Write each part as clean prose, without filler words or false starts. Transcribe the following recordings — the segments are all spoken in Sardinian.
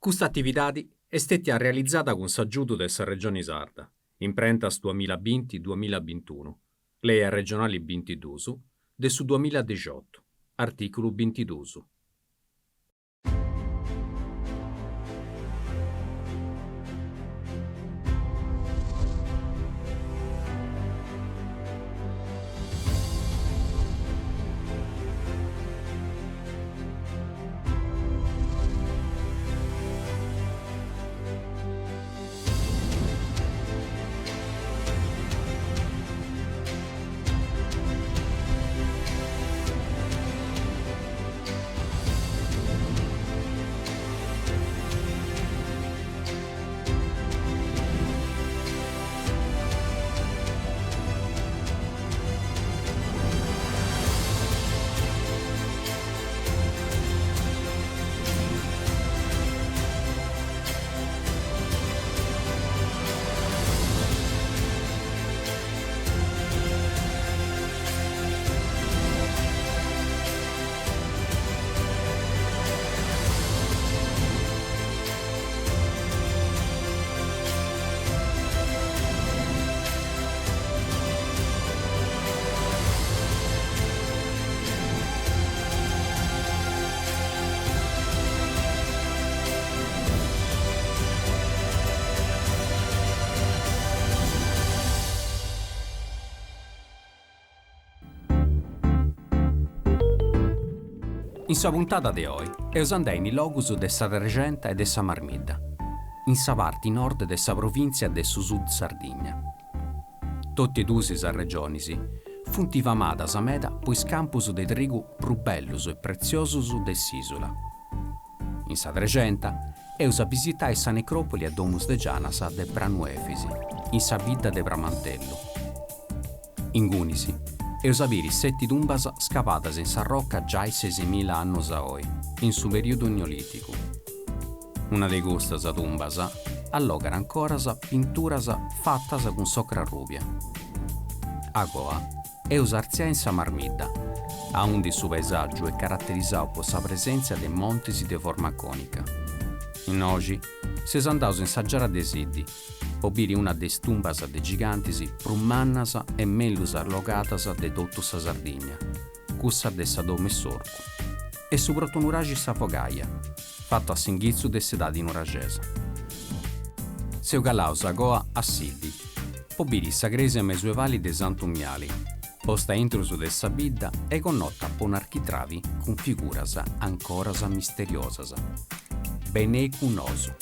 Custa atividadi est stètia realizada cun s'agiudu de sa Regioni Sarda, Imprentas duamilla binti duamilla bintunu, Lei arregionali bintidus de su duamilla dexiotu, artìculu bintidus. In sa puntada de oi eus andai in is logus de sa Trexenta e de sa Marmidda, in sa parti nord de sa provìntzia de su Sud Sardigna. Totu e duas is arregionis funt famadas meda po is campus de trigu prus bellus e pretziosus de s'ìsula. In sa Trexenta eus a bisitai sa necròpoli a domus de gianas de Pranu Efisi, in sa bidda de Pramantellu. Ingunis eus a biri seti tumbas scavadas in sa roca giai sesimilla annus a oi, in su perìodu neolìticu. Una de custas tumbas allogat ancoras pinturas fatas cun s'ocra rubia. Agoa eus a artziai in sa Marmidda, aundi su paesàgiu est caraterizau po sa presèntzia de montis de forma cònica. Innoxi seus andaus in sa Giara de Siddi, po biri una de is tumbas de gigantis prus mannas e mellus allogadas de totu sa Sardigna, cussa de sa Domu 'e s'Orcu, e su protonuraxi Sa Fogaia, fatu a s'inghitzu de s'edadi nuraxesa. Seus calaus agoa a Siddi, po biri sa crèsia mesuevali de Santu Miali, posta intrus de sa bidda e connota po un'architravi cun figuras ancoras misteriosas. Benei cun nosu!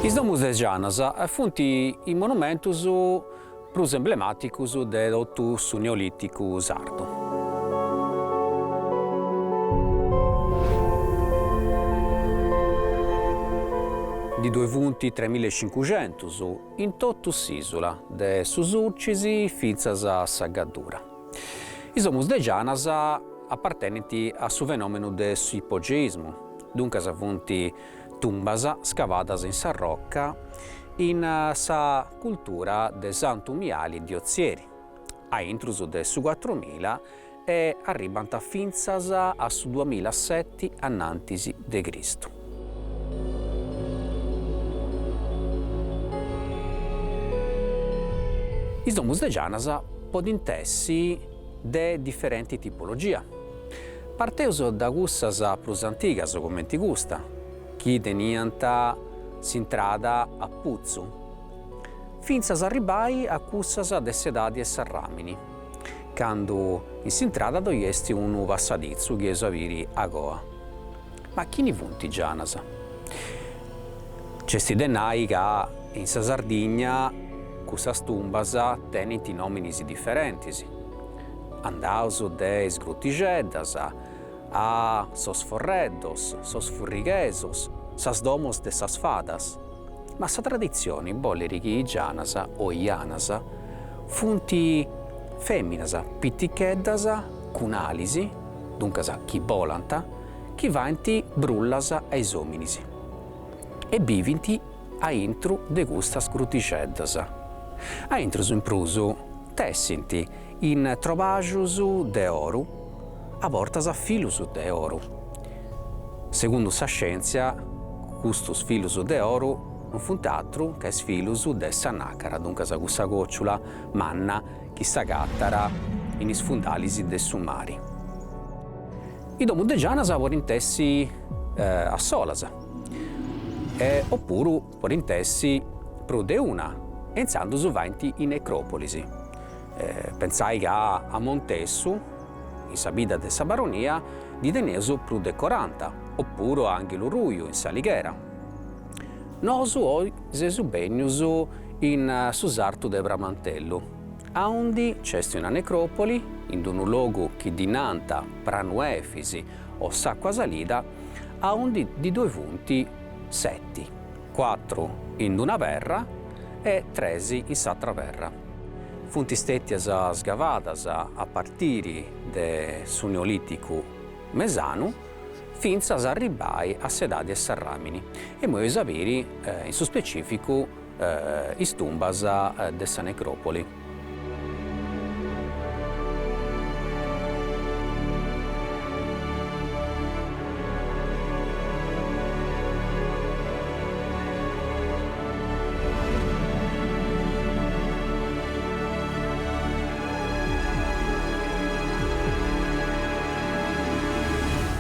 Is domus de gianas funt is monumentus prus emblemàticus de totu su Neolìticu sardu. Ndi ddoi funt tremilla e cincuxentus in totu s'ìsula, de su Surcis fintzas a sa Gaddura. Is domus de gianas apartenint a su fenòmenu de s'ipogeismu, duncas funt tumbas scavadas in sa roca in sa cultura de Santu Miali di Ozieri, a intrus de su cuatrumila e arribant fintzas a su duamilaseti anantis de Cristu. Is domus de gianas podint essi de diferenti tipologia. Parteus da cussas prus antigas comenti custa, chi teniant s'intrada a putzu, fintzas a arribbai a cussas de s'edadi 'e s'arràmini, candu in s'intrada ddoi est unu passaditzu chi eus a biri agoa. Ma chini funt is gianas? Nc'est de nai ca in sa Sardigna custas tumbas tenint nòminis diferentis. Andaus de is grutixeddas a sos forreddos, sos furrighesos, sas domos de sas fadas. Ma sa traditzioni bollit chi is gianas o is janas funt fèminas piticheddas cun alis, duncas chi bolant, chi faint brullas a is òminis e bivint a intru de custas grutixeddas. A intrus in prus tessint in trobaxus de oru, a bortas filus de oru. Segundu sa scièntzia custus filus de oru non funt atru ca is filus de sa nàcara, duncas cussa còciula manna chi s'agatat in is fundalis de su mari. Is domus de gianas podint essi a solas e opuru podint essi prus de una e intzandus faint is necròpolis. Pentzai ca a Montessu, in sa bidda de sa Baronia, ndi teneus prus de coranta, opuru a Anghelu Ruju, in S'Alighera. Nosu oi seus bennius in su sartu de Pramantellu, aundi nc'est una necròpoli, in unu logu chi ddi nant Pranu Efis o s'Acqua Salida, aundi ndi ddoi funt seti, cuatru in una perra e tres in s'atra perra. Funt stètias sgavadas a partiri de su Neolìticu mesanu fintzas a arribbai a s'edadi 'e s'arràmini e immoi eus a biri in su specificu is tumbas de sa necròpoli.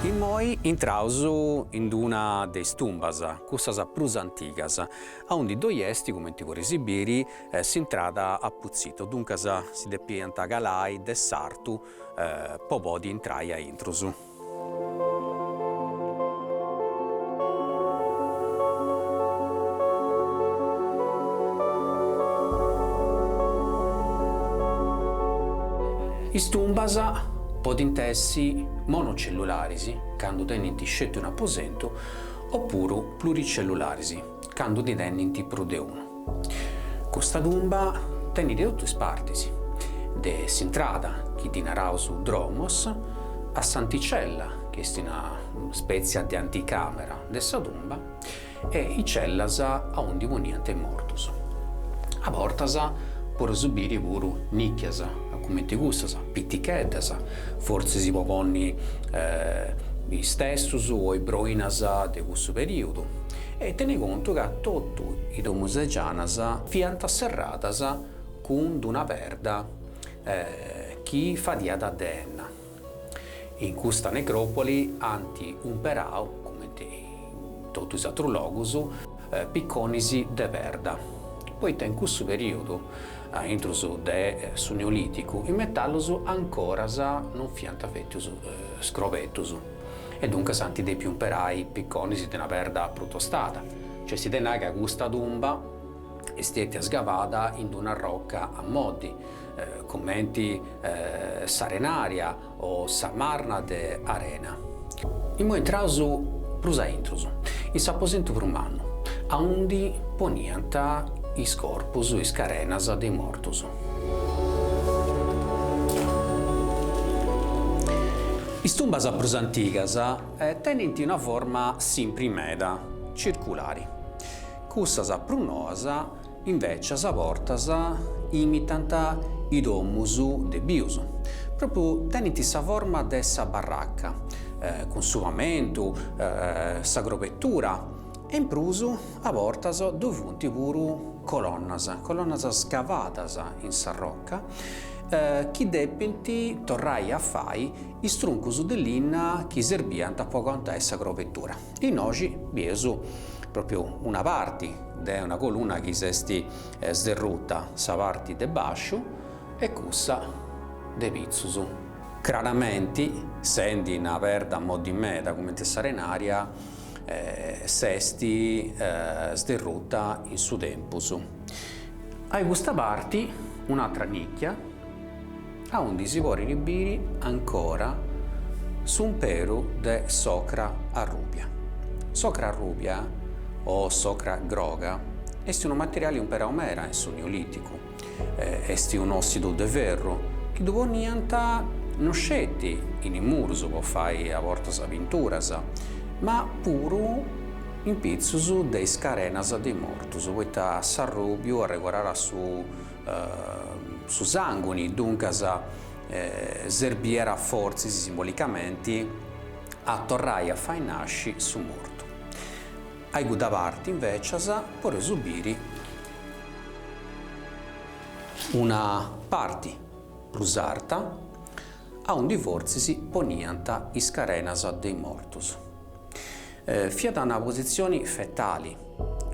Immoi intraus in d'una de is tumbas, cussas prus antigas, aundi ddoi est, cumenti podeis biri, s'intrada a putzito, duncas si depiant calai de s'artu po podi intrai a intrus. Is tumbas podint essi monocellularis, candu tenint sceti un'aposentu, opuru pluricellularis, candu ndi tenint prus de unu. Custa tumba tenit totu is partis, de s'intrada, chi ddi naraus dromos, a s'anticella, chi est una spètzia de anticàmera de sa tumba, e is cellas aundi poniant is mortus. A bortas podeus biri puru nìchias, cumenti custas, piticheddas, fortzis po ponni is testus o is broinas de cussu perìudu. E tenei contu ca totu is domus de gianas fiant serradas cun d'una perda chi fadiat de enna. In custa necròpoli ant umperau, cumenti in totu is atrus logus, piconis de perda, poita in cussu perìudu, a intrus de su Neolìticu, is metallus ancoras non fiant stètius scrobetus. E duncas ant dèpiu umperai piconis de una perda prus tostada. Nc'est de nai ca custa tumba est stètia sgavada in d'una roca a moddi, cumenti s'arenària o sa marna de arena. Immoi intraus prus a intrus, in s'aposentu prus mannu, aundi poniant is corpus, is carenas de is mortus. Is tumbas prus antigas tenint una forma simpri meda, circulari. Cussas prus noas, invècias, a bortas imitant is domus de bius. Pròpriu tenint sa forma de sa barraca, cun su pamentu, sa crobetura e in prus a bortas ddoi funt puru colonnas, colonnas scavadas in sa roca, chi depint torrai a fai is truncus de linna chi serbiant po aguantai sa crobetura. Innoxi bieus pròpriu una parti de una colunna chi s'est sderruta, sa parti de bàsciu e cussa de pitzus. Craramenti, sendi una perda moddi meda cumenti s'arenària, s'est sderruta in su tempus. A custa parti un'atra nicchia. aundi si podit biri ancora s'umperu de s'ocra arrubia. S'ocra arrubia, o s'ocra groga, est unu materiali umperau meda in su Neolìticu, est un'òssidu de ferru chi ddu poniant no sceti in is murus po fai a bortas pinturas, ma puru in pitzus de is carenas de is mortus, poita s'arrubiu arregoràt su su sànguni, duncas serbiat fortzis simbolicamenti a torrai a fai nasci su mortu. A cudda parti invècias podeus biri una parti prus arta aundi fortzis poniant is carenas de is mortus. Fiat una positzioni fetali,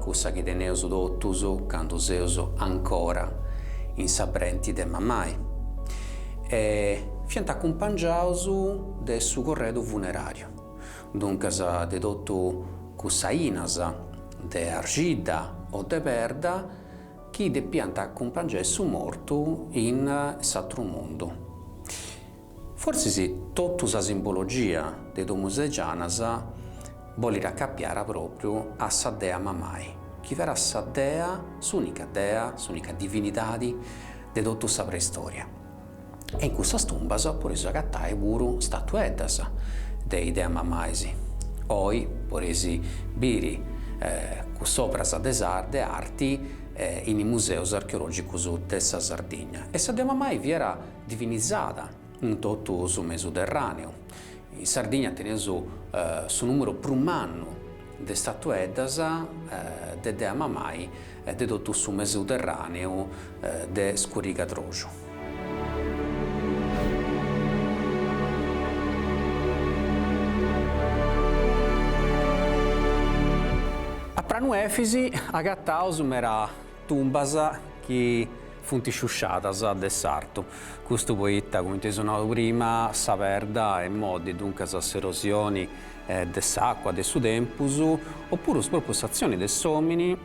cussa chi teneus totus candu seus ancora in sa brenti de mamai, e fiant acumpangiaus de su corredu funeràriu, duncas de totu cussas ainas de arxidda o de perda chi depiant acumpangiai su mortu in s'atru mundu. Fortzis totu sa simbologia de Domus de Gianas bolit acapiara pròpriu a sa dea Mamai, chi fiat sa dea, s'ùnica dea, s'ùnica divinidadi de totu sa preistòria. E in cussas tumbas podeus agatai puru statueddas de is deas mamais. Oi podeis biri cuss'operas de arti in is museus archeològicus de sa Sardigna. E sa dea Mamai fiat divinizada in totu su Mesuterràneu. In Sardigna teneus su nùmeru prus mannu de statueddas de Dea Mamai de totu su Mesuterràneu de Scurigadroxu. A Pranu Efisi agataus mera tumbas chi funt sciusciadas de s'artu. Custu poita, cumenti eus nau prima, sa perda est moddi, duncas s'erosioni de s'acua, de su tempus, opuru pròpriu s'atzioni de s'òmini,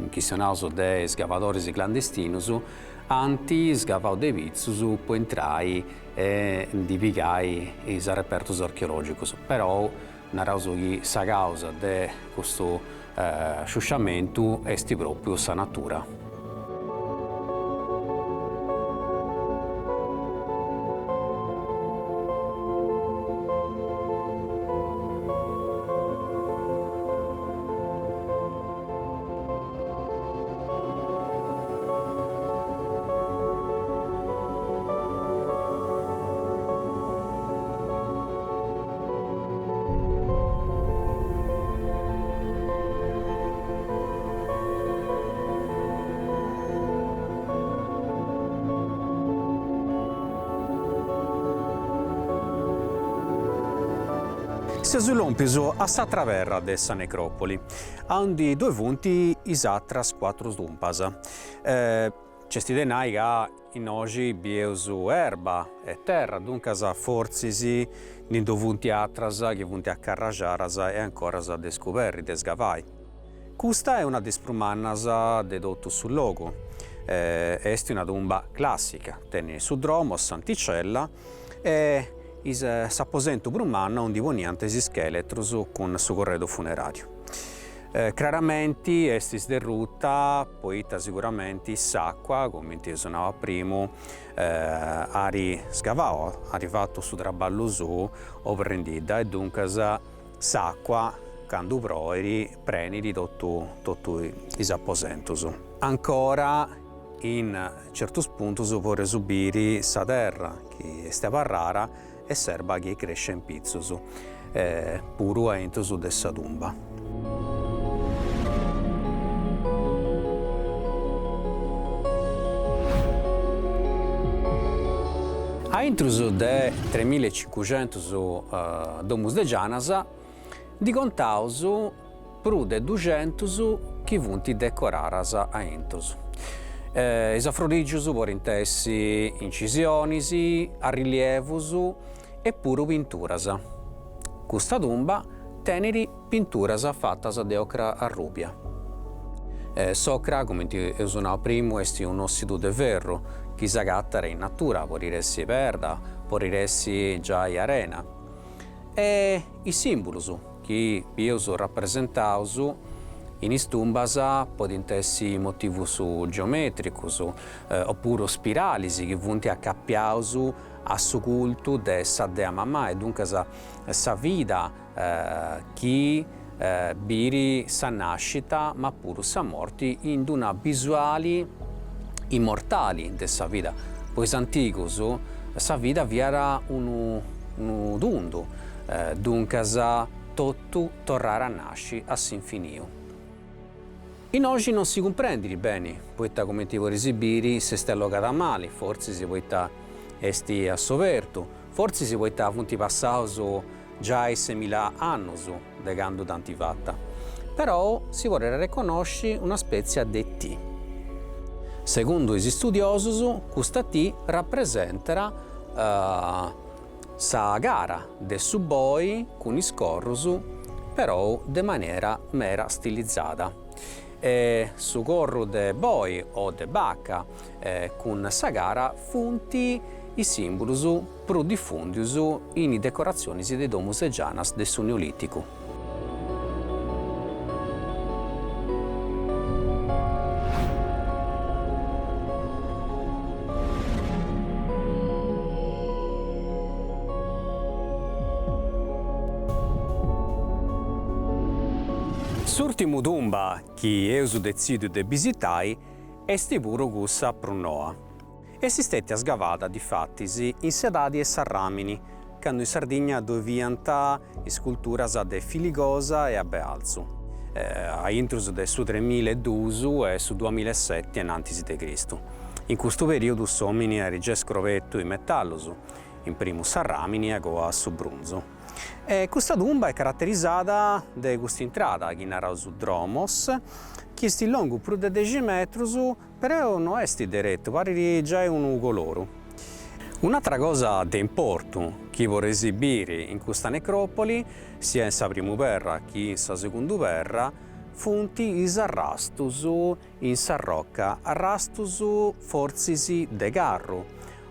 chistionaus de isgavadoris clandestinus, ant sgavau de pitzus po intrai e ndi pigai is arrepertus archeològicus. Perou naraus chi sa causa de custu sciusciamentu est pròpriu sa natura. Seus lòmpius a s'atra perra de sa necròpoli, aundi ddoi funt is atras cuatru tumbas. Nc'est de nai ca Innoxi bieus erba e terra, duncas fortzis ndi ddu funt atras chi funt acarraxaras e ancoras de scuberri, de sgavai. Custa est una de is prus mannas de totu su logu, est una tumba classica, tenit su dromos, s'anticella e s'aposentu prus mannu aundi poniant is ischeletrus cun su corredu funerariu. Craramenti est sderruta poita siguramenti s'acua, cumenti eus nau a primu, at sgavau, at fatu su traballu suu obrendidda e duncas s'acua candu proit prenit totu totu is aposentus. Ancora in certus puntus podeus biri sa terra chi est abarrara e s'erba chi est crescia in pitzus, puru a intrus de sa tumba. A intrus de tremilla e cincuxentus domus de gianas ndi contaus prus de duxentus chi funt decoradas a intrus. Is afrodìgius podint essi incisionis, arrilievus e puru pinturas. Custa tumba tenit pinturas fatas de ocra arrubia. S'ocra, cumenti eus nau primu, est un'òssidu de ferru. chi s'agatat in natura, podit essi perda, podit essi giai arena. E is simbulus chi bieus rapresentaus in is tumbas podint essi motivus geometricus opuru spiralis chi funt acapiaus a su cultu de sa dea mamai, duncas sa vida chi biri sa nascita ma puru sa morti in d'una bisuali immortali de sa vida. Po is antigus sa vida fiat unu unu tundu, duncas totu torrara a nasci a s'infiniu. Innoxi non si cumprendit beni, poita cumenti podeis biri s'est allogada mali, fortzis poita est a s'obertu, fortzis poita funt passaus giai semila annus de candu dd'ant fata, però si podit arreconnosci una spètzia de T. Segundu is istudiosus custa T rapresentat sa cara de su boi cun is corrus, però de manera mera stilizada. E su corru de boi o de baca cun sa cara funt is simbulus prus difùndius in is decoratzionis de domus de gianas de su Neolìticu. S'ùrtimu tumba chi eus detzìdiu de bisitai est puru cussa prus noa. Est stètia sgavada, difatis, in s'edadi 'e s'arràmini, candu in Sardigna ddoi fiant is culturas de Filigosa e Abealzu, a intrus de su tremila e duus e su duamilla e seti anantis de Cristu. In custu perìodu s'òmini at giai scrobetu is metallus, in primu s'arràmini e agoa su brunzu. E custa tumba est caraterizada de cust'intrada chi naraus dromos, chi est longu prus de dexi metrus, Però no est deretu, parit giai unu coloru. Un'atra cosa de importu chi podeis biri in custa necròpoli, sia in sa primu perra chi in sa segundu perra, funt is arrastus in s'arroca, arrastus fortzis de carru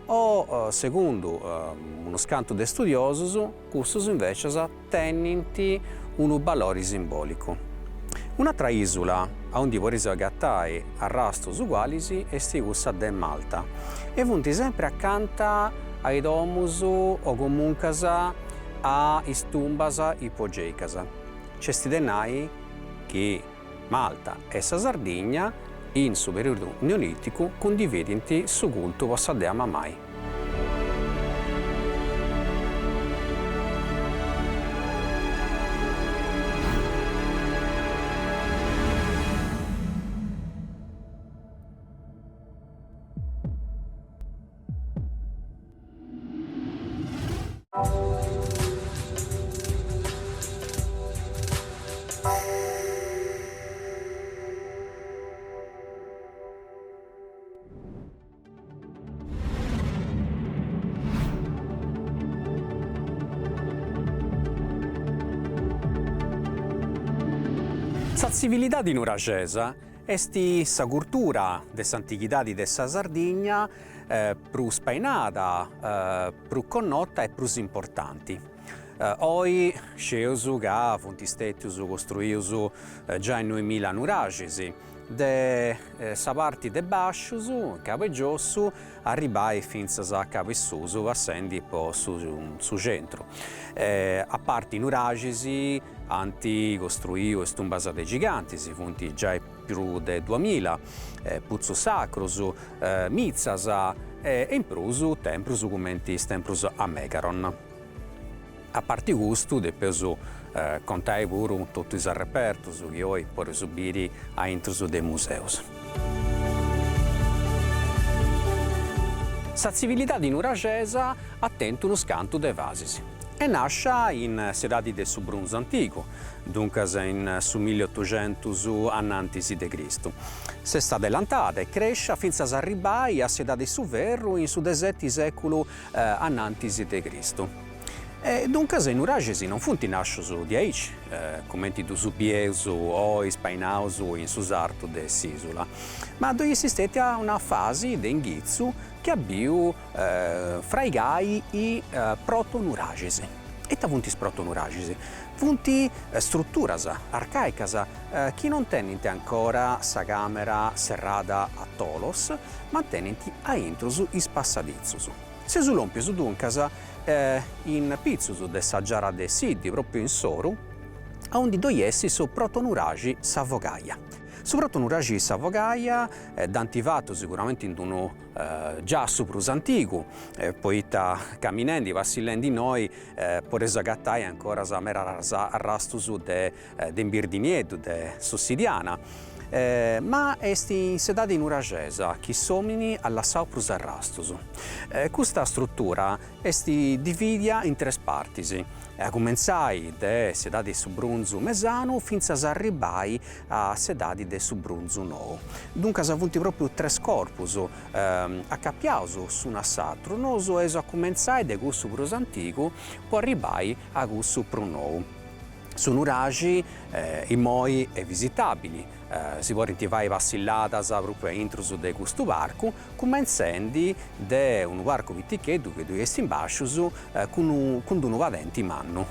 o, segundu unus cantu de studiosus, custus invècias tenint unu balori simbòlicu. Un'atra ìsula aundi podeis agatai arrastus ugualis est cussa de Malta e funt sempri acanta a is domus o comuncas a is tumbas ipogèicas. Nc'est de nai chi Malta e sa Sardigna in su perìodu neolìticu cundividint su cultu po sa dea Mamai. Sa tzivilidadi nuraxesa est sa curtura de s'antighidadi de sa Sardigna prus spainada, prus connota e prus importanti. Oi scieus ca funt stètius costruius giai noimila nuraxis, de sa parti de bàscius, cabu 'e giossu, arribai fintzas a cabu 'e susu passendi po su centru. A parti nuraxis ant costruiu is tumbas de gigantis, funt giai prus de duamila, putzus sacrus, mitzas e in prus temprus cumenti is temprus a Megaron. A parti custu depeus contai puru totu is arrepertus chi oi podeus biri a intrus de is museus. Sa tzivilidadi nuraxesa at tentu unus cantu de fasis. Est nàscia in s'edadi de su brunzu antigu, duncas in su milliotuxentus anantis de Cristu. S'est adelantada e crèscia fintzas a arribbai a s'edadi 'e su ferru in su de seti sèculu anantis de Cristu. E duncas is nuraxis non funt nàscius diaici, cumenti ddus bieus oi spainaus in su sartu de s'ìsula, ma ddoi est stètia una fasi de inghitzu chi at biu fraigai is protonuraxis. Ita funt is protonuraxis? Funt struturas arcàicas chi non tenint ancora sa càmera serrada a tholos, ma tenint a intrus is passaditzus. Seus lòmpius duncas in pitzus de sa Giara de Siddi, pròpriu in s'oru, aundi ddoi est su protonuraxi Sa Fogaia. Su protonuraxi Sa Fogaia dd'ant fatu siguramenti in d'unu giassu prus antigu, poita caminendi, passillendi innoi, podeus agatai ancoras medas arrastus de de imbirdi nieddu, de s'ossidiana, ma est in s'edadi nuraxesa chi s'omini at lassau prus arrastus. Custa strutura est dividia in tres partis, a cumentzai de s'edadi de su brunzu mesanu fintzas a arribbai a s'edadi de su brunzu nou. Duncas funt propriu tres corpus acapiaus s'unu a s'atru, nosu eus a cumentzai de cussu prus antigu po arribbai a cussu prus nou. Su nuraxi immoi est visitabili, si podint fai passilladas propriu a intrus de custu parcu, cumentzendi de unu parcu piticheddu chi ddoi est in bàscius cun cun d'unu padenti mannu.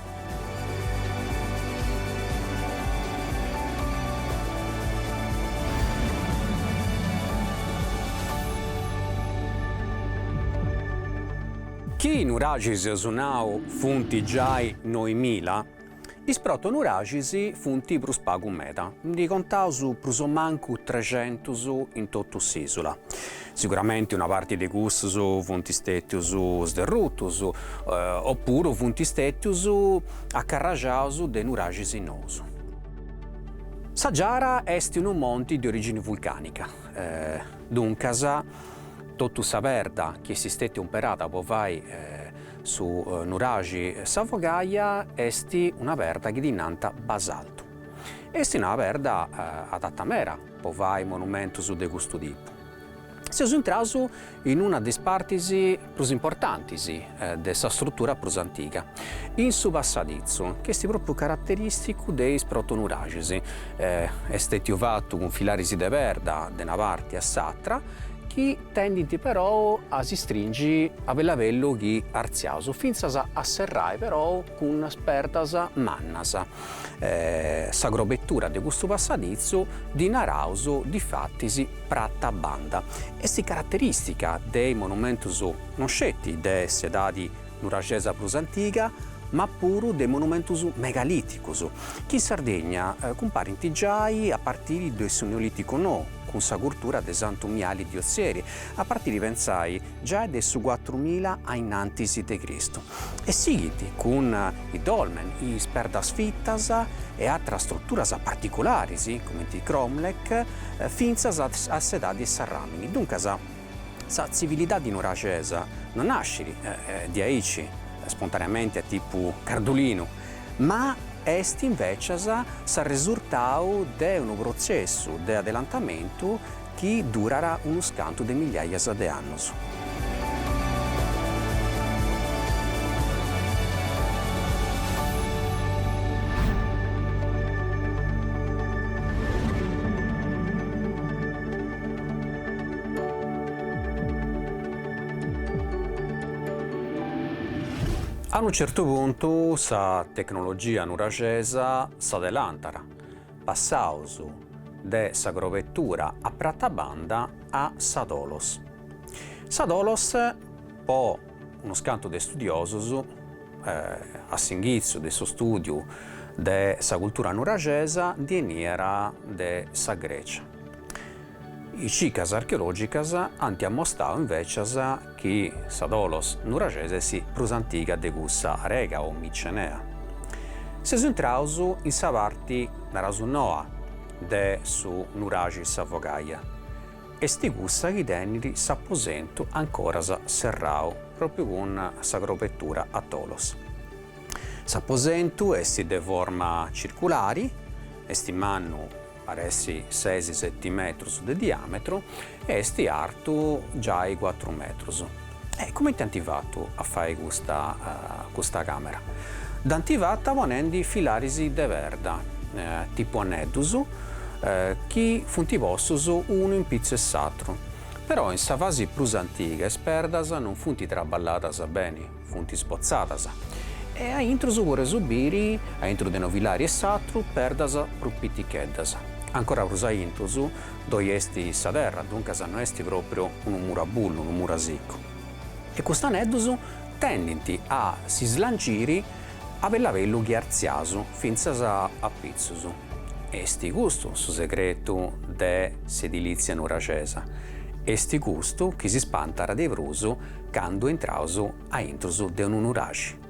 Chi is nuraxis eus nau funt giai noimila, is protonuraxis funt prus pagu meda, ndi contaus prus o mancu trexentus in totu s'isula. Siguramenti una parti de custus funt stètius sderrutus opuru funt stètius acarraxaus de nuraxis nous. Sa Giara est unu monti de origini vulcanica, duncas Totu sa perda chi est stètia umperada po fai su nuraxi Sa Fogaia est una perda chi ddi nant basaltu. Est una perda adatta meda po fai monumentus de custu tipu. Seus intraus in una de is partis prus importantis de sa strutura prus antiga, in su passaditzu, chi est propriu carateristicu de is protonuraxis. Est stètiu fatu cun filaris de perda de una parti a s'atra, chi tendint perou a si stringi a bellu a bellu chi artziaus, fintzas a serrai perou cun perdas mannas. Sa crobetura de custu passaditzu ddi naraus difatis pratabanda. Est caraterìstica de is monumentus non sceti de s'edadi nuraxesa prus antiga, ma puru de monumentus megalìticus, chi in Sardigna cumparint giai a partiri de su Neolìticu nou, cun sa curtura de Santu Miali di Ozieri, a partiri pentzai giai de su cuatrumila a innantis de Cristu, e sighint cun is dolmen, is perdas fitas e atras struturas particularis, cumenti cromlech, fintzas a s'edadi 'e s'arràmini. Duncas sa tzivilidadi nuraxesa non nascit diaici spontaneamenti a tipu cardulinu, ma est invècias s'arresurtau de unu protzessu de adelantamentu chi durat unus cantu de migliaias de annus. A unu certu puntu sa tecnologia nuraxesa s'adelantat, passaus de sa crobetura a pratabanda a sa tholos. Sa tholos, po unus cantu de studiosus, a s'inghitzu de su stùdiu de sa cultura nuraxesa, ndi 'eniat de sa Grècia. Is cicas archeològicas ant ammostau invècias chi sa tholos nuraxesa est prus antiga de cussa arega o micenea. Seus intraus in sa parti, naraus noa, de su nuraxi Sa Fogaia. Est cussa chi tenit s'aposentu ancoras serrau, pròpriu cun sa crobetura a tholos. S'aposentu est de forma circulari, est mannu paressi sesi seti metrus de diametru e est artu giai cuatru metrus. E cumenti ant fatu a fai custa custa camera? Dd'ant fata ponendi filaris de perda, tipu aneddus, chi funt postus unu in pitzu 'e s'atru. Però in sa fasi prus antiga is perdas non funt traballadas beni, funt sbotzadas. E a intrus podeus biri, a intru de unu filari e s'atru, perdas prus piticheddas. Ancora prus a intrus ddoi est sa terra, duncas no est pròpriu unu muru a bullu, unu muru a sicu. E custus aneddus tendint a si slanciri a bellu a bellu chi artziaus fintzas a pitzus. Est custu su segretu de s'edilìtzia nuraxesa. Est custu chi si spantat de prus candu intraus a intrus de unu nuraxi.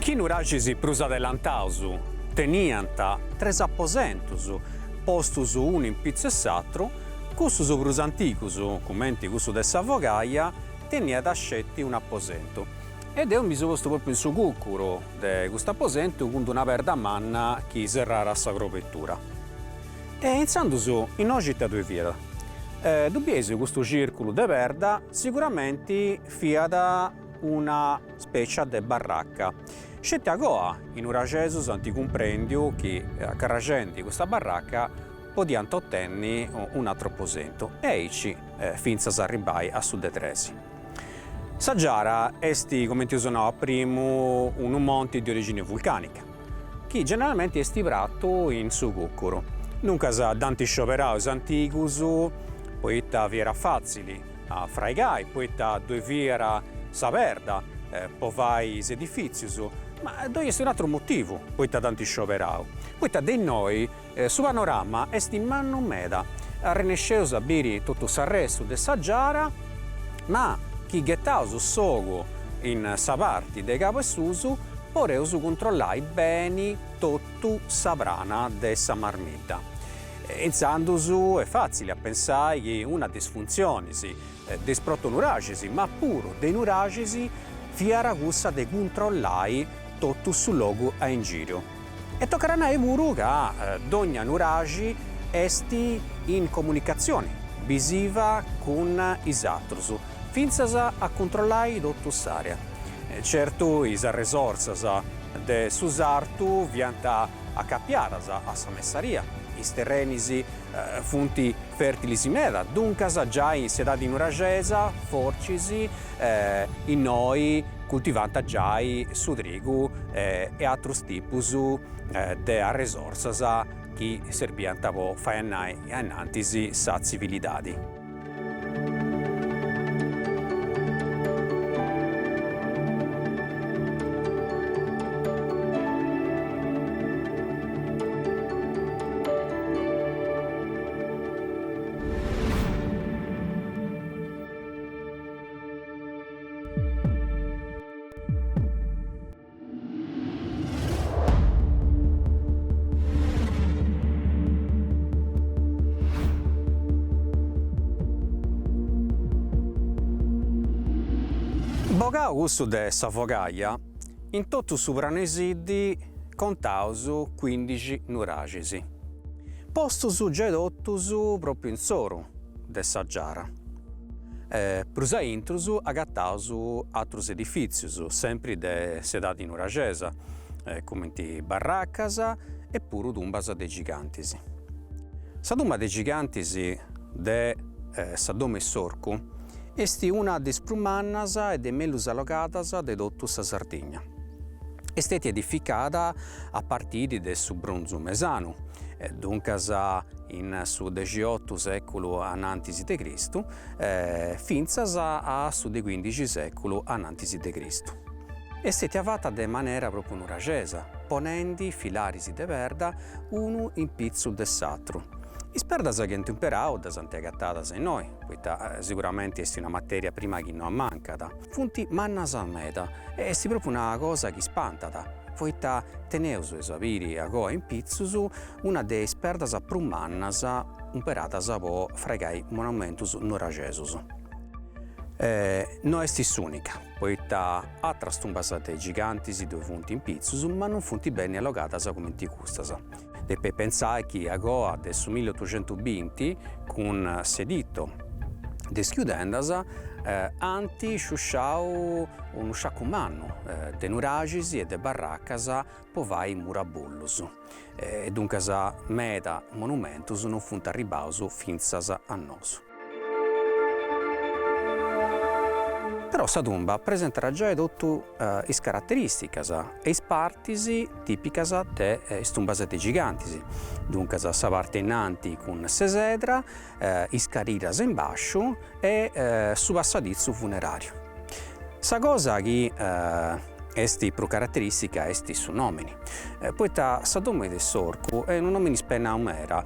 Chi nuraxis prus adelantaus teniant tres aposentus postus unu in pitzu 'e s'atru, cussus prus antigus, cumenti cussu de sa fogaia, teniat sceti un'aposentu. E deu mi seu postu propriu in su cucuru de custu aposentu cun d'una perda manna chi serràt sa crobetura. E intzandus innoxi ita ddoi fiat? Ddu bieis custu circulu de perda siguramenti fiat una specia de barraca. Sceti agoa i nuraxesus ant cumprendiu chi acarraxendi custa barraca podiant otenni un'atru aposentu e aici fintzas a arribbai a su de tres. Sa Giara est, cumenti eus nau a primu, unu monti de origini vulcanica, chi generalmenti est pratu in su cucuru. Duncas dd'ant scioberau is antigus poita fiat fatzili a fraigai, poita ddoi fiat sa perda po fai is edifitzius, ma ddoi est un'atru motivu poita dd'ant scioberau, poita de innoi Su panorama est mannu meda, arrennesceus a biri totu s'arrestu de sa Giara, ma chi ghetaus s'ogu in sa parti de cabu 'e susu podeus cuntrollai beni totu sa prana de sa Marmidda. Intzandus est fatzili a pensai chi una de is funtzionis de is protonuraxis, ma puru de is nuraxis, fiat cussa de cuntrollai totu su logu a ingiriu. E tocat a nai puru ca dogna nuraxi est in comunicatzioni bisiva cun is atrus, fintzas a cuntrollai totu s'area. Certu is arresorsas de su sartu fiant acapiadas a sa messaria, is terrenis funt fertilis meda, duncas giai in s'edadi nuraxesa fortzis innoi cultivant giai su trigu e atrus tipus de arresorsas chi serbiant po fai andai ainnantis sa tzivilidadi. Bogau cussu de sa fogaia, in totu su Pranu 'e Siddi contaus cuindixi nuraxis, postus giai totus propriu in s'oru de sa Giara. Prus a intrus agataus atrus edifìtzius, sempri de s'edadi nuraxesa, cumenti barracas e puru tumbas de gigantis. Sa tumba de gigantis de sa domu 'e s'Orcu est una de is prus mannas e de mellus allogadas de totu sa Sardigna. Est stètia edificada a partiri de su Brunzu Mesanu, duncas in su dexiotu sèculu anantis de Cristu, fintzas a su de cuindixi sèculu anantis de Cristu. Est stètia fata de manera pròpriu nuraxesa, ponendi filaris de perda unu in pitzu de s'atru. Is perdas chi ant imperau ddas ant agatadas innoi, poita siguramenti est una materia prima chi no ammancat. Funt mannas meda e est propriu una cosa chi spantat, poita teneus, eus a biri agoa in pitzus, una de is perdas prus mannas umperadas po fraigai monumentus nuraxesus. No est s'unica, poita atras tumbas de gigantis ddoi funt in pitzus, ma non funt beni allogadas cumenti custas. Depeis pentzai chi agoa de su milliotuxentubinti, cun s'editto de is chiudendas, ant sciusciau unu sciacu mannu de nuraxis e de barracas po fai murabullus e duncas meda monumentus non funt arribbaus fintzas a nosu. Però sa tumba presentat giai totu is caraterìsticas e is partis tìpicas de is tumbas de gigantis, duncas sa parti innanti cun s'esedra, is cariras in bàsciu e su passaditzu funeràriu. Sa cosa chi est prus caraterìstica est su nòmini, poita sa domu de s'orcu est unu nòmini spenau meda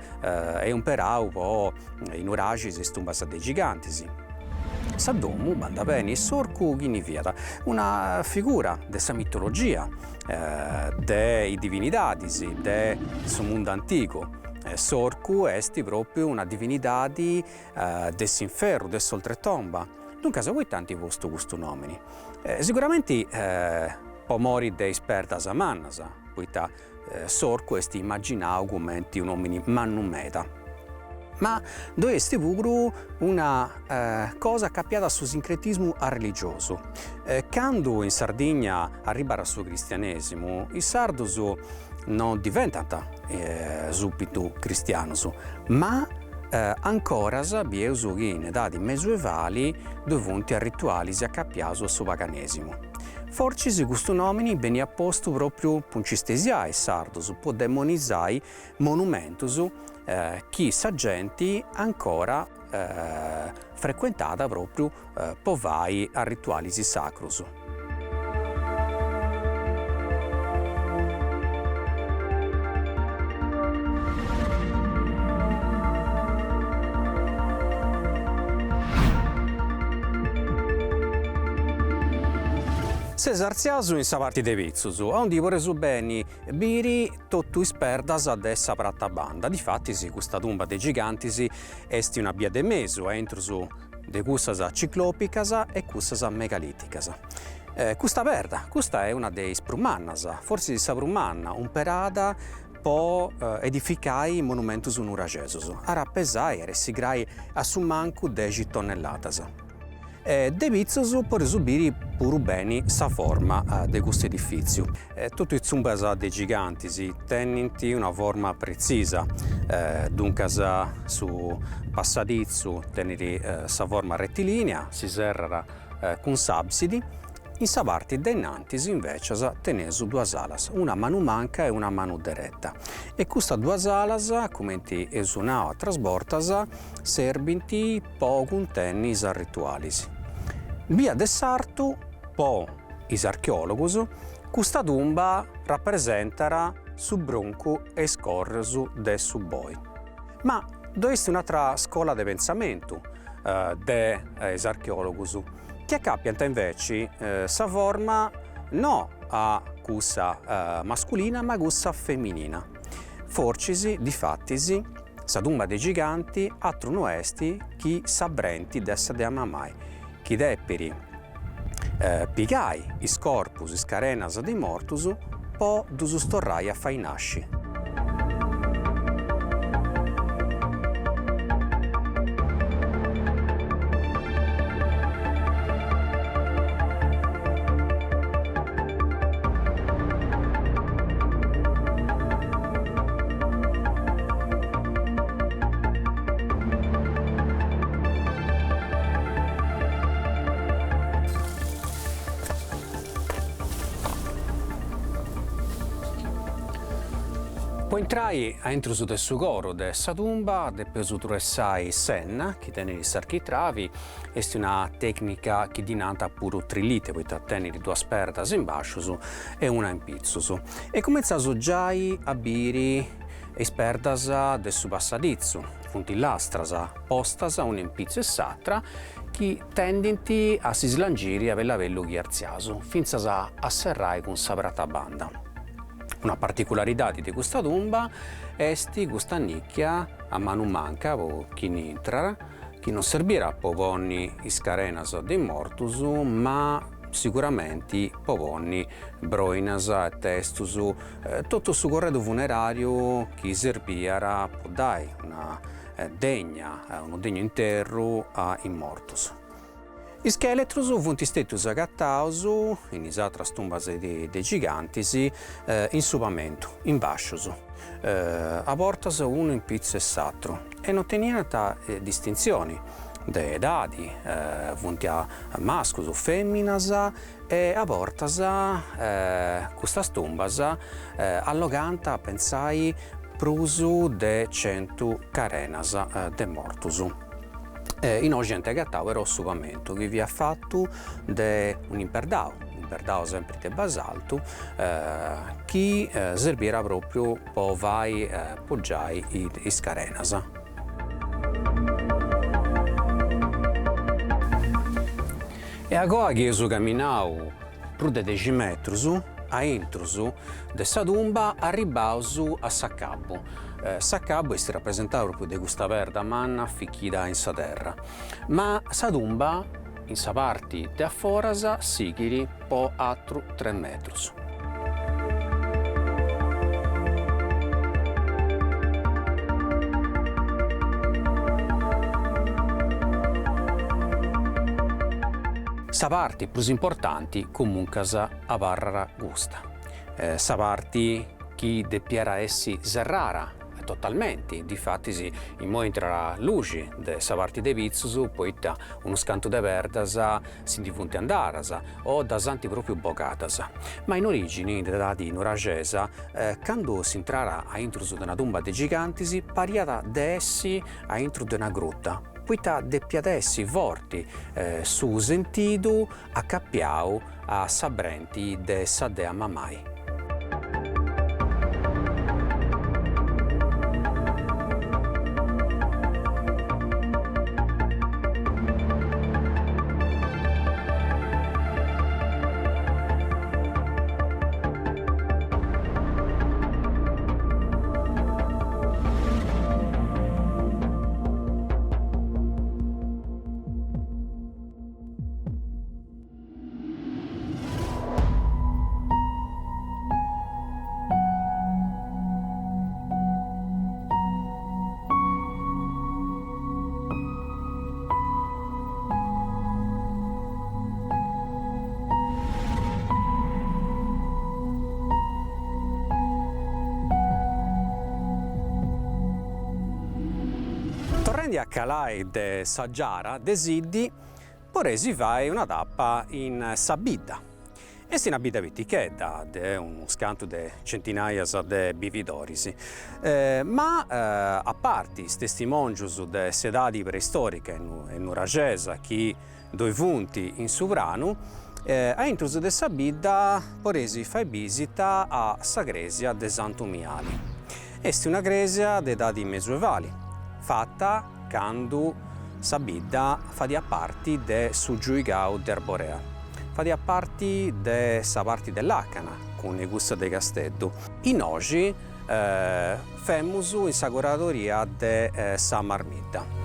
e umperau po is nuraxis e is tumbas de gigantis. Sa domu bandat beni e s'orcu chini fiat? Una figura de sa mitologia, de is divinidadis de su mundu antigu. S'orcu est propriu una divinidadi de s'inferru, de s'oltretomba. Duncas poita ant postu custu nomini? Siguramenti po mori de is perdas mannas, poita S'orcu est imaginau cumenti un'omini mannu meda. Ma ddoi est puru una cosa acapiada a su sincretismu arreligiosu. Candu in Sardigna arribat su cristianesimu, is sardus non diventant subitu cristianus, ma ancoras bieus chi in edadi mesuevali ddoi funt arritualis acapiaus a su paganesimu. Fortzis custu nòmini beniat postu pròpriu po nci stesiai is sardus, po demonizai monumentus chi sa genti ancora frecuentat pròpriu po fai arritualis sacrus. Seus artziaus in sa parti de pitzus, aundi podeus beni biri totu is perdas de sa pratabanda, difatis custa tumba de gigantis est una bia de mesu aintrus de cussas ciclopicas e cussas megaliticas. Custa perda, custa est una de is prus mannas, fortzis sa prus manna, umperada po edificai monumentus nuraxesus, at a pesai, at essi grai a su mancu dexi tonnelladas. De pitzus podeus biri puru beni sa forma de custu edifìtziu. Totu is tumbas de gigantis tenint una forma pretzisa, duncas su passaditzu tenit sa forma retilinea, si serrat cun s'absidi, in sa parti de innantis invecias teneus duas alas, una a manu manca e una a manu dereta e custas duas alas, cumenti eus nau atras bortas, serbint po cuntenni is arritualis. Bia de s'artu, po is archeòlogus, custa tumba rapresentat su bruncu e is corrus de su boi. Ma ddoi est un'atra scola de pentzamentu de is archeòlogus chi acapiant inveci sa forma no a cussa masculina ma cussa feminina. Fortzis, difatis, sa tumba de giganti atru no est chi sa brenti de sa dea mamai, chi depit pigai is corpus, is carenas de is mortus po ddus torrai a fai nasci. Po intrai a intrus de su coru de sa tumba depeus truessai s'enna chi tenit s'architravi, est una tecnica chi ddi nant puru trilite poita tenit duas perdas in bascius e una in pitzus e cumentzaus giai a biri. Is perdas de su passaditzu funt lastras postas una in pitzu 'e s'atra chi tendint a si slangiri a bellu a bellu chi artziaus, fintzas a serrai cun sa pratabanda. Una particularidadi de custa tumba est custa nicchia a manu manca po chini intrat, chi non serbiat po ponni is carenas de is mortus ma siguramenti po ponni broinas e testus, totu su corredu funerariu chi serbiat po dai una degna, unu degnu interru a is mortus. Is scheletrus funt stetius agataus in is atras tumbas de gigantis in su pamentu, in bascius, a bortas unu in pitzu 'e s'atru e non teniant distintzioni de edadi, funt mascus o feminas e a bortas custas tumbas allogànt, pentzai, prus de centu carenas de mortus. Innoxi ant agatau però su pamentu chi fiat fatu de un'imperdau, imperdau sempri de basaltu, chi serbiat propriu po fai poggiai is carenas. E agoa chi eus caminau prus de dexi metrus a intrus de sa tumba arribbaus a s'acabu. S'acabu est rapresentau propriu de custa perda manna fichida in sa terra, ma sa tumba in sa parti de a foras sighit po atru tres metrus. Sa parti prus importanti comuncas abarrat custa, sa parti chi depiat essi serrara totalmenti, difatis immoi intrat luxi de sa parti de pitzus poita unus cantu de perdas si ndi funt andadas o ddas ant pròpriu bogadas. Ma in orìgini, in edadi nuraxesa, candu s'intràt a intrus de una tumba de gigantis pariat de essi a intru de una gruta, poita depiat essi forti su sentidu acapiau a sa brenti de sa dea Mamai. Torrendi a calai de sa Giara de Siddi Poreis fai una tapa in sa bidda. Est una bidda pitichedda de unus cantu de centinaias de bividoris, ma a parti is testimòngius de s'edadi preistorica e nuraxesa chi ddoi funt in su pranu, a intrus de sa bidda poreis fai bisita a sa crèsia de Santu Miali. Est una crèsia de edadi mesuevali, fata candu sa bidda fadiat parti de su giuigau de Arborea, fadiat parti de sa parti de làcana cun cussa de Casteddu. Innoxi femus in sa curadoria de sa Marmidda.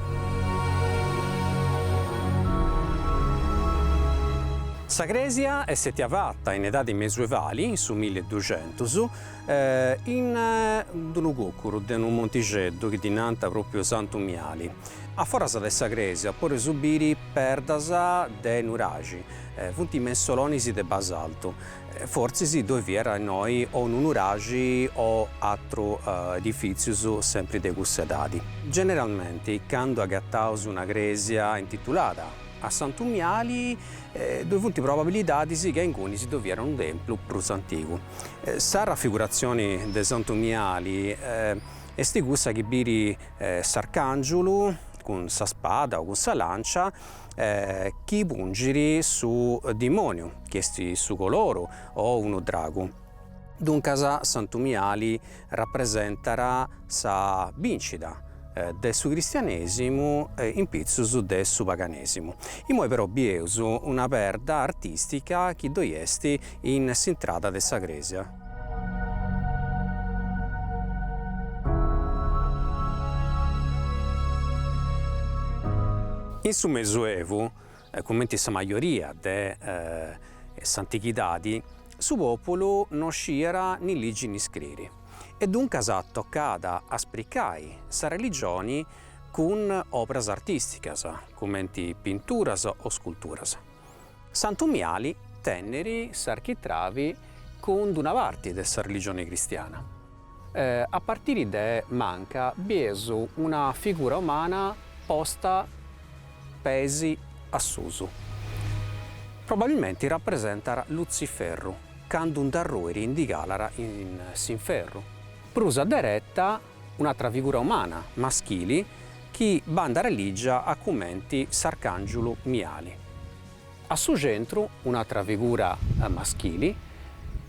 Sa crèsia est stètia fata in edadi mesuevali, in su milliduxentus, In unu cùcuru de unu montixeddu chi ddi nant pròpriu Santu Miali. A foras de sa crèsia podeus biri perdas de nuraxi, funt mensolonis de basaltu, fortzis ddoi fiat innoi o unu nuraxi o atru edifìtzius sempri de cussa edadi. Generalmenti candu agataus una crèsia intitulada A Santu Miali ddoi funt probabilidadis chi a ingunis ddoi fiat unu templu prus antigu. Sa rafiguratzioni de Santu Miali est cussa chi biri s'arcàngiulu cun sa spada o cun sa lància chi pungit su dimòniu, chi est su coloru o unu dragu. Duncas Santu Miali rapresentat sa bìncida de su cristianèsimu in pitzus de su paganèsimu. Imoi però bieus una perda artìstica chi ddoi est in s'intrada de sa crèsia. In su Mesuevu, cumenti sa majoria de s'antighidadi, su populu no sciera ni ligi ni scriri e duncas tocat a spricai sa religioni cun operas artisticas, cumenti pinturas o sculturas. Santu Miali tenit s'architravi cun d'una parti de sa religioni cristiana. A partiri de manca bieus una figura umana posta pesi a susu. Probabilmenti rapresentat Lutziferru, candu nd'arruit e ndi calat in s'inferru. Prus a dereta un'atra figura umana, maschili, chi bandat lìgia a cumenti s'arcàngiulu Miali. A su centru un'atra figura maschili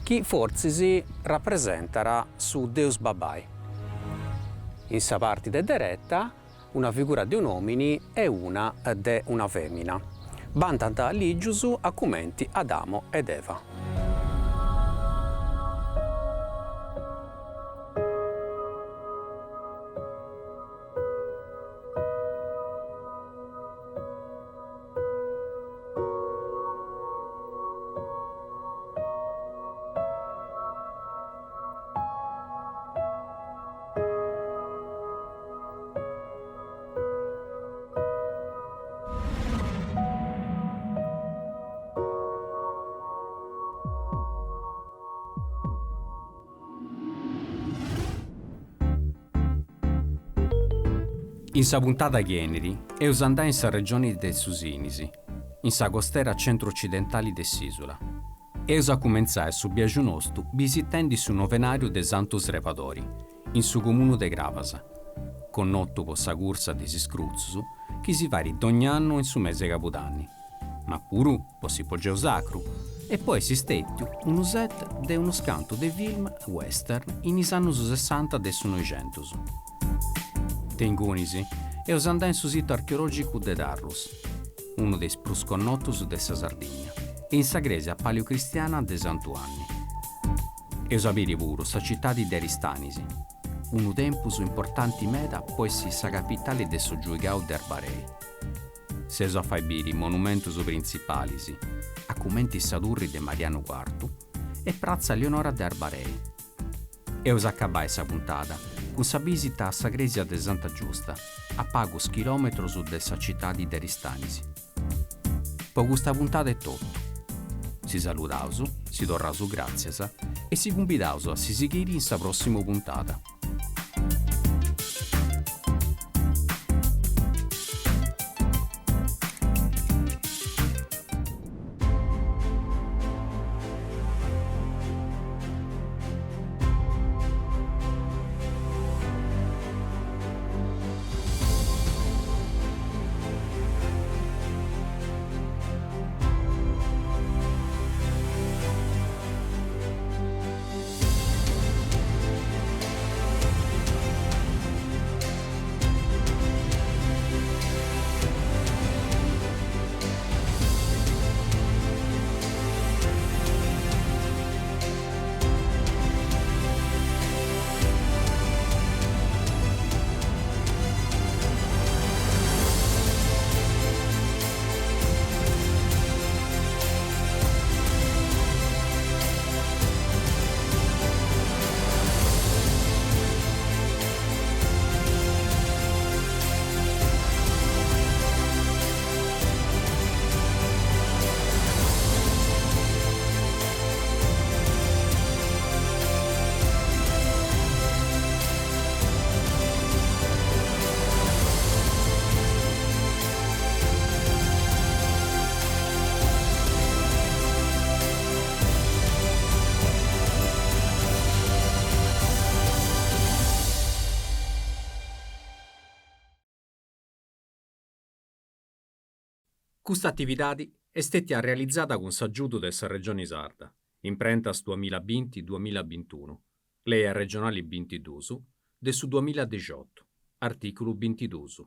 chi fortzis rapresentat su Deus Babbai. In sa parti de dereta una figura de un'òmini e una de una fèmina. Bandant lìgius a cumenti Adamo ed Eva. In sa puntada chi 'enit eus a andai in sa regioni de su Sinis, in sa costera centru-ocidentali de s'ìsula. Eus a cumentzai su biaxu nostu bisitendi su novenàriu de Santu Srebadori, in su comunu de Crabas, connotu po sa cursa de is iscrutzus chi si fait dogn'annu in su mesi 'e cabudanni, ma puru po s'ipogeu sacru e po essi stètiu unu set de unus cantu de film western in is annus sessanta de su Noixentus. De ingunis eus a andai in su situ archeològicu de Tharros, unu de is prus connotus de sa Sardigna, e in sa crèsia paleocristiana de Santu 'Anni. Eus a biri puru sa citadi de Aristanis, unu tempus importanti meda po essi sa capitali de su Giuigau de Arbarei. S'eus a fai biri monumentus printzipalis, a cumenti sa turri de Marianu Cuartu e pratza Lionora de Arbarei. Eus a acabai sa puntada cun sa bìsita a sa crèsia de Santa Giusta, a pagus chilòmetrus de sa citadi de Aristanis. Po custa puntada est totu. Si saludaus, si torraus gràtzias e si cumbidaus a si sighiri in sa pròssimu puntada. Custa atividadi est stètia realizada cun s'agiudu de sa Regioni Sarda. Imprentas duamilla binti duamilla bintunu, Lei arregionali bintiduus de su duamilladexiottu, artìculu bintiduus.